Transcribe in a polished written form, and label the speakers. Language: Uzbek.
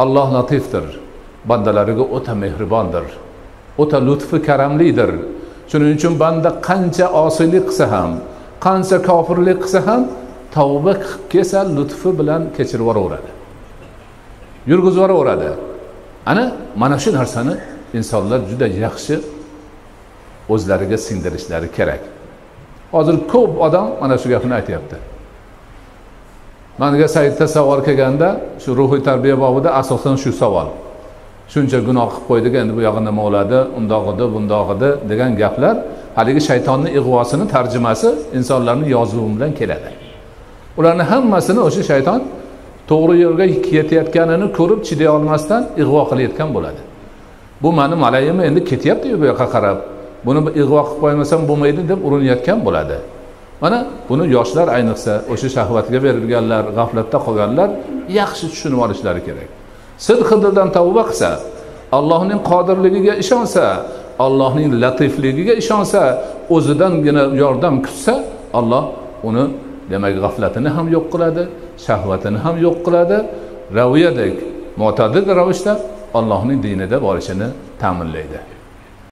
Speaker 1: Alloh latifdir, bandalariga o'ta mehribondir, o'ta lutfi karamlidir. Shuning uchun banda qancha osiylik qilsa ham, qancha kofirlik qilsa ham tavba qilib kelsa lutfi bilan kechirib yuboraveradi, yurgizib yuboraveradi. Ana mana shu narsani insonlar juda yaxshi o'zlariga singdirishlari kerak. Hozir ko'p odam mana shu gapni aytyapti. Menga saytda savol kelganda shu ruhiy tarbiya bobida asosan shu savol. Shuncha gunoh qilib qo'ydik, endi bu yog'i nima bo'ladi, undoq edi, bundoq edi degan gaplar haligi shaytonning ig'vosini tarjimasi insonlarning yozuvi bilan keladi. Ularning hammasini o'sha shayton to'g'ri yo'lga ketayotganini ko'rib chiday olmasdan ig'vo qilayotgan bo'ladi. Bu meni malayim endi ketyapti-yu bu yoqqa qarab, buni ig'vo qilib qo'ymasam bo'lmaydi deb urinayotgan bo'ladi. Mana buni yoshlar ayniqsa o'sha shahvatga berilganlar, g'aflatda qolganlar yaxshi tushunib olishlari kerak. Sidqi dildan tavba qilsa, Allohning qodirligiga ishonsa, Allohning latifligiga ishonsa, o'zidangina yordam kutsa, Alloh uni demak g'aflatini ham yo'q qiladi, shahvatini ham yo'q qiladi. Raviyadek mo'tadil ravishda Allohning dinida borishini ta'minlaydi.